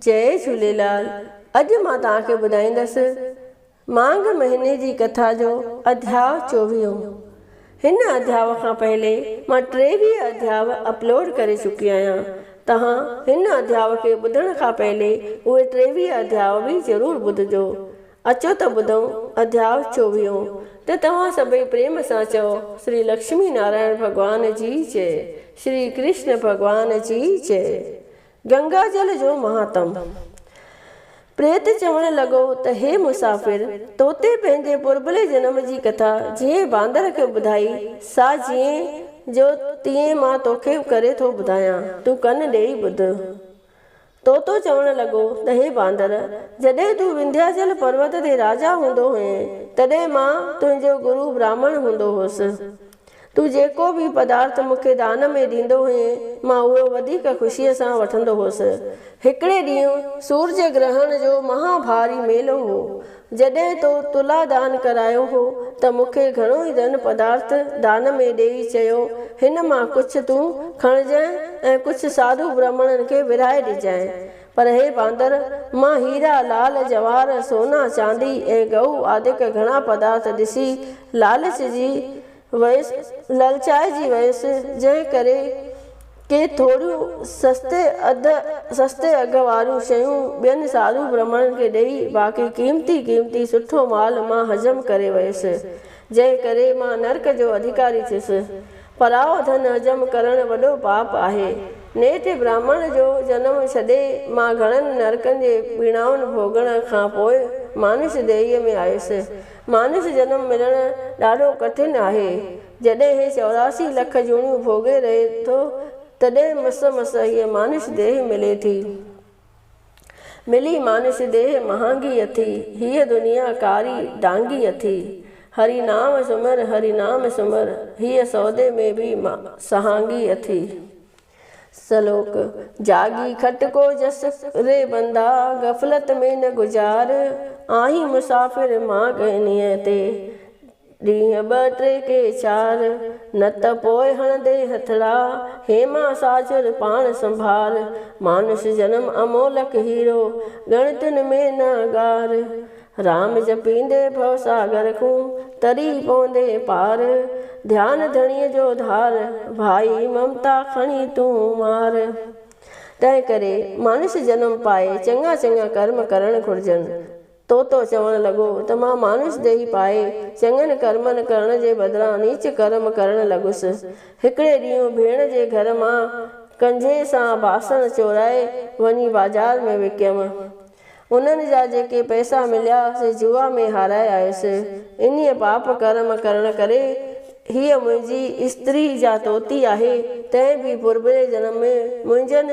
جئي جهوليلال اڄ مان توهان کي ٻڌائيندس مانگهه مهيني جي ڪٿا جو اڌياء چوويهون. هن اڌياء کان پهلي مان 23 اڌياء اپلوڊ ڪري چڪي آهيان. توهان هن اڌياء کي ٻڌڻ کان پهلي اهي 23 اڌياء به ضرور ٻڌجو. اچو ته ٻڌون اڌياء چوويهون ته توهان سڀئي پريم سان چئو شري لڪشمي نارائڻ ڀڳوان جي جئي شري ڪرشن ڀڳوان جي جئي. گنگا جل جو مهاتم. پريت چوڻ لڳو ته هي مسافر! توتي پنهنجي پربلي جنم جي ڪٿا جيئن باندر کي ٻڌائي، سا جيئن جو تيئن مان توکي ڪري ٿو ٻڌايان، تون ڪن ڏيئي ٻڌ. طوطو چوڻ لڳو ته هي باندر! جڏهن تون ونڌياچل پروت تي راجا هوندو هئين، تڏهن مان تنهنجو گرو براهمڻ هوندو هوس. تون جيڪو به پدارٿ مون کي دان ۾ ڏيندو هئين، مان اهو وڌيڪ خوشيء سان وٺندو هوس. هڪڙي ڏينهن سورج گرهڻ جو مها ڀاري ميلو هو. جڏهن تو تلا دان ڪرايو هو ته مون کي گهڻو ئي ڌن پدارٿ دان ۾ ڏيئي چيو، هن مان ڪجهه تون کڻجانء ۽ ڪجهه ساڌو برهمڻن کي ورهائي ڏجانء. پر هي باندر، مان هيرا، لعل، جواهر، سونا، چاندي ۽ گئو آدڪ گهڻا پدارٿ ڏسي لالچ جي ويس، للچائجي ويس، جنهن ڪري ڪي ٿوريون سستي اڌ سستي اگهه واريون شيون ٻين ساڌو برهمڻن کي ڏيئي باقي قيمتي قيمتي سٺو مال مان هضم ڪري ويس، جنهن ڪري مان نرڪ جو اڌيڪاري ٿيس. پرائو ڌن هضم ڪرڻ وڏو پاپ آهي. نيٺ براهمڻ جو جنم ڇڏي مان گهڻن نرڪن جي پيڙائن ڀوڳڻ کان پوء مانش ديهيء ۾ آيس. مانش جنم ملڻ ڏاڍو ڪٺن آهي. جڏهن هي 84 لک جوڻيون ڀوڳي رهي ٿو، تڏهن مس مس هيء مانش ديهه ملي ٿي. ملي مانش ديهه مهانگي اٿي، هيء دنيا ڪاري دانگي اٿي. هري نام سمر هري نام سمر، هيء سودي ۾ به سهانگي اٿي. سلوڪ، جاڳي کٽڪو جس ري بندا، غفلت ۾ نه گذار، آهين مسافر ماڳ انهيء تي، ڏينهن ٻه ٽي ڪي چار، نه ته پوء هڻندي هٿڙا، هيما ساجهر پاڻ سنڀار، مانس جنم امولڪ هيرو، ڳڻتين ۾ نه ڳار. رام جپيندي ڀؤ ساگر کون، تري پوندي پار، ڌيان ڌڻيء جو ڌار، ڀائي ممتا کڻي تون مار. تنهنڪري مانس جنم پائي چڱا چڱا ڪرم ڪرڻ گهرجن. طوطو چوڻ لڳو ته مان مانس ديهي پائي چڱن ڪرمن ڪرڻ جي بدران نيچ ڪرم ڪرڻ لڳس. هڪڙي ڏينهن ڀيڻ جي گهر مان ڪنجهي سان باسڻ چورائي وڃي بازار ۾ وڪيم. انهن جا جيڪي پئسا مليا سي جوا ۾ هارائي آيس. انهيء پاپ ڪرم ڪرڻ ڪري هيء منهنجي استري جا طوطي آهي، تنهن به پرڀري جنم ۾ منهنجن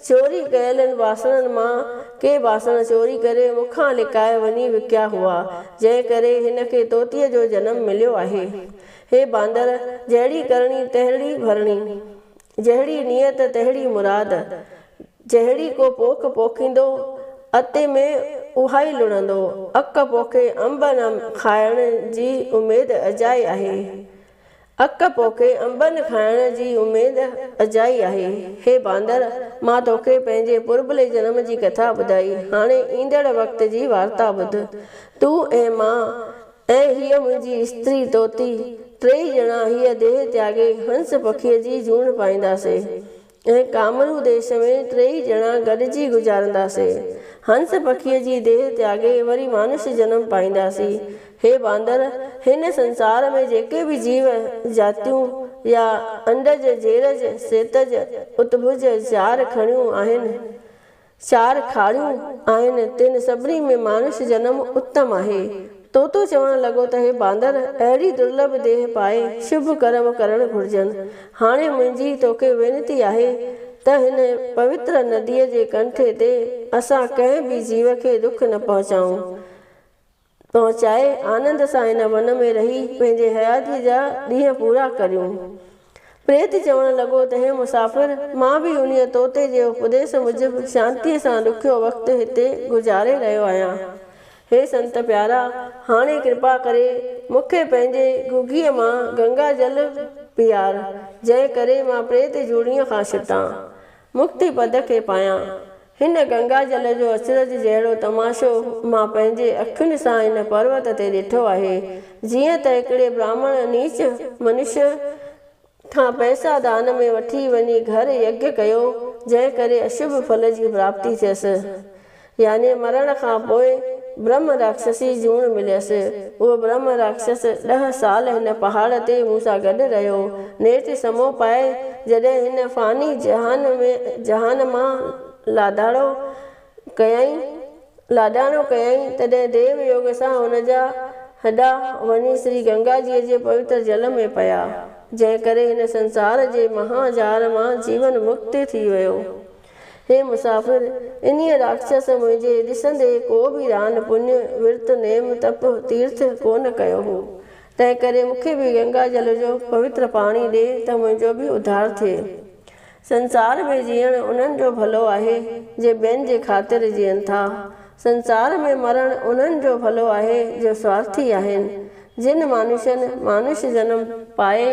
چوري ڪيلن باسڻن مان ڪي باسڻ چوري ڪري مون کان لڪائي وڃي وڪيا هئا، جنهن ڪري هن کي طوطيء جو جنم مليو آهي. هي باندر، جهڙي ڪرڻي تهڙي ڀرڻي، جهڙي نيت تهڙي مراد. جهڙي ڪو پوک پوکيندو، اتي ۾ اهائي لڻندو. اڪ پوکي انب نه کائڻ جي اميد اجائي آهي. اڪ پوکي انبن کائڻ جي اميد اجائي آهي. هي باندر! مان توکي پنهنجي پربلي جنم جي ڪٿا ٻڌائي. هاڻي ايندڙ وقت جي وارتا ٻڌ. تون ۽ مان ۽ هيء منهنجي استري طوطي، ٽيئي ڄڻا هيء ديهه تياڳي هنس پکيء جي جوڻ پائينداسين. ۽ ڪامرو ديش ۾ ٽيئي ڄڻا گڏجي گذارنداسين. هنس پکيء جي ديهه تياڳي وري مانش جنم پائينداسين. هي باندر! هن سنسار ۾ جيڪي به جيو جاتيون يا انڊج، جيرج، سيتج، اتڀج چار کڻيون آهن، چار کاڙيون آهن، تن سڀني ۾ مانش جنم اتم آهي. طوطو چوڻ لڳو ته هي باندر، اهڙي درلڀ ديهه پائي شڀ ڪرم ڪرڻ گهرجن. هاڻي منهنجي توکي وينتي آهي ته هن پوتر نديء جي ڪنٺي تي اسان ڪنهن به جيو کي دک نه پهچائون. پهچائي آنند سان هن ون ۾ رهي پنهنجي حياتيء جا ڏينهن پورا ڪريون. پريت چوڻ لڳو ته هي مسافر! مان به انهيء طوطي جي اپديس موجب شانتيء سان ڏکيو وقت هتي گذاري رهيو آهيان. هي سنت پيارا! هاڻي ڪرپا ڪري مون کي پنهنجي گهگهيء مان گنگا جل پيار، جنهن ڪري مان پريت جوڻيء کان ڇٽان. مڪتي پد کي پايان. هن گنگا جل جو اچرج جهڙو تماشو مان پنهنجي اکين سان هن پروت تي ڏٺو آهي. جيئن ته هڪڙي براهمڻ نيچ منشيه کان پئسا دان ۾ وٺي وڃي گهر يگيه ڪيو، جنهن ڪري اشڀ ڦل جي پراپتي ٿيس. يعني مرڻ کان پوء برهم راڪشسي جوڻ مليس. اهو برهم راڪشس ڏهه سال هن پهاڙ تي مون سان گڏ رهيو. نيٺ سمو پائي جڏهن هن فاني جهان ۾ جهان مان لاڏاڻو ڪيائين لاڏاڻو ڪيائين، تڏهن ديو يوگ سان هن جا هڏا وڃي سري گنگا جيء جي پوتر جل ۾ پيا، جنهن ڪري هن سنسار جي مها ڄار مان جيون مڪت ٿي ويو. هي مسافر! انهيء راڪشس منهنجي ڏسندي ڪو به دان، پڃ، ورت، نيم، تپ، تيرٿ ڪونه ڪيو هو. تنهنڪري مون کي به گنگا جل جو پوتر پاڻي ڏي ته منهنجو به اڌار ٿئي. سنسار ۾ جيئڻ انهن جو ڀلو آهي، جي ٻين جي خاطر جيئن ٿا. سنسار ۾ مرڻ انهن جو ڀلو آهي، جو سوارٿي آهن. جن مانوشن مانوش جنم پائي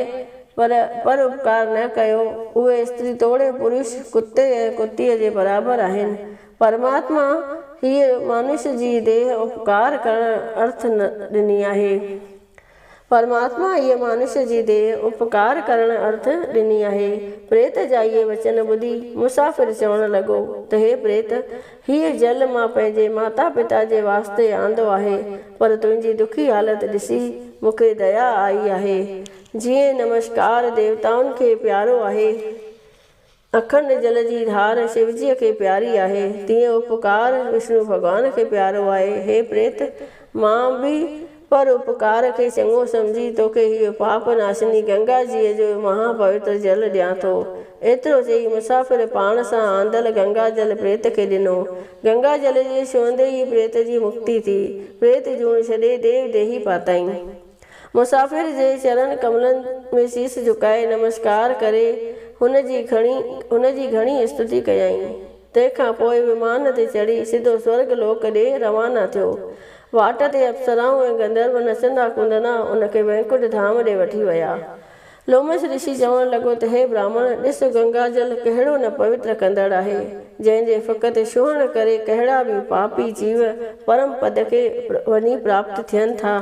پر پر اپڪار نه ڪيو، اهي استري توڙي پرش ڪتي ۽ ڪتيء جي برابر آهن. پرماتما هيء مانوش جي ديهه اپڪار ڪرڻ ارٿ ڏني آهي. پرماتما هيء مانوش جي ديهه اپڪار ڪرڻ ارٿ ڏني آهي. پريت جا اهي وچن ٻڌي مسافر چوڻ لڳو ته هي پريت! هيء جل مان پنهنجي ماتا پتا جي واسطي آندو آهي، پر تنهنجي دکي حالت ڏسي مون کي ديا آئي آهي. جيئن نمشڪار ديوتائن کي پيارو آهي، اکنڊ جل جي ڌار شوجيء کي پياري آهي، تيئن اپڪار وشنو ڀڳوان کي پيارو آهي. هي پريت! مان به پر اپڪار کي چڱو سمجهي توکي هيء پاپ ناشني گنگا جيء جو مها پوتر جل ڏيان ٿو. ايترو چئي مسافر پاڻ سان آندل گنگا جل پريت کي ڏنو. گنگا جل جي ڇهندي ئي پريت جي مڪتي ٿي. پريت جوڻ ڇڏي ديو ديهي پاتائين. مسافر جي چرن ڪملن ۾ شيس جهڪائي نمسڪار ڪري هن جي گهڻي هن جي گهڻي استتي ڪيائين. تنهن کان پوء ومان تي چڙهي سڌو سورڳ لوڪ ڏي روانا ٿيو. واٽ تي اپسرائون ۽ گنڌرو نچندا ڪودندا ان کي وينڪٽ ڌام ڏي وٺي ويا. لومش رشي چوڻ لڳو ته هي براهمڻ! ڏس گنگا جل ڪهڙو نه پوتر ڪندڙ آهي، جنهن جي فقط ڇهڻ ڪري ڪهڙا به پاپي جيو پرم پد کي وڃي پراپت ٿين ٿا.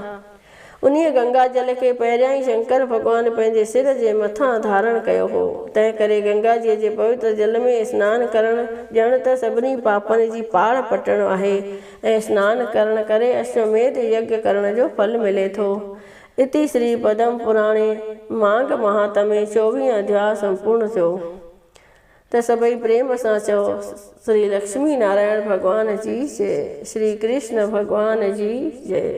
انهيء گنگا جل کي پهريائين شنڪر ڀڳوان پنهنجي سر جي مٿان ڌارڻ ڪيو هو، تنهن ڪري گنگا جيء جي پوتر جل ۾ سنان ڪرڻ ڄڻ ته سڀني پاپن جي پاڙ پٽڻ آهي ۽ سنان ڪرڻ ڪري اشوميڌ يگيه ڪرڻ جو ڦل ملي ٿو. اتي شري پدم پراڻي مانگهه مهاتمي چوويهه اڌياء سمپورڻ ٿيو ته سڀئي پريم سان چئو شري لڪشمي نارائڻ ڀڳوان جي جئي شري ڪرشن ڀڳوان جي جئي.